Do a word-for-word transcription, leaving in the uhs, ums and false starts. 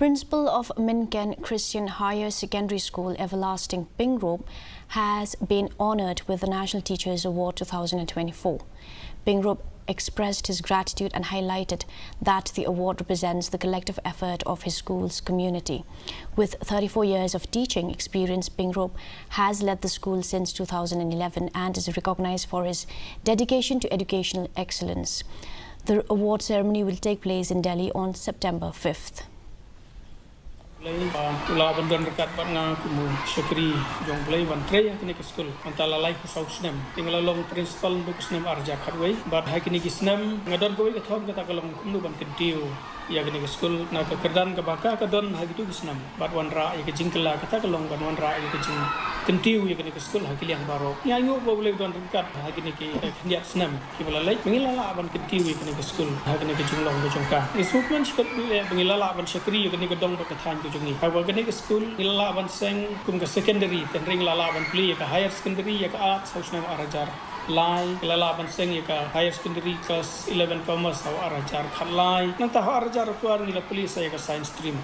Principal of Minken Christian Higher Secondary School, Everlasting Pingrop, has been honored with the National Teachers Award two thousand twenty-four. Pingrop expressed his gratitude and highlighted that the award represents the collective effort of his school's community. With thirty-four years of teaching experience, Pingrop has led the school since two thousand eleven and is recognized for his dedication to educational excellence. The award ceremony will take place in Delhi on September fifth. Blei ba u la ban don ryngkat bad nga kum u shakri jong Blei ban trei ha kane ka skul mynta la lai phew saw snem. Te nga la long principal naduh ka snem ar hajar khatwei bad ha kine ki snem nga don kawei ka thong, kata ka long kumno ban kyntiew ïa kane ka skul na ka kyrdan kaba ka ka don ha kito ki snem bad wanrah ïa ka jingkylla, kata ka long ban wanrah ïa ka jingkyntiew ïa kane ka skul ha ki liang baroh. Nga ainguh ba U Blei u don ryngkat ha kine ki khyndiat snem kiba la leit ba ngi la lah ban kyntiew ïa kane ka skul ha kane ka jinglong ka jong ka. Ngi sngewkmen shikatdei ba ngi la lah ban shakri ïa kane ka dong bad ka thaiñ ka jong ngi. Haba kane ka skul ngi la lah ban seng kum ka secondary, te hynrei ngi la lah ban plie ïa ka higher secondary ïa ka Arts ha u snem ar hajar lai, ngi la lah ban seng ïa ka higher secondary class eleven Commerce ha u ar hajar khatlai. Nangta ha u ar hajar arphew ar ngi la plie sa ïa ka Science Stream.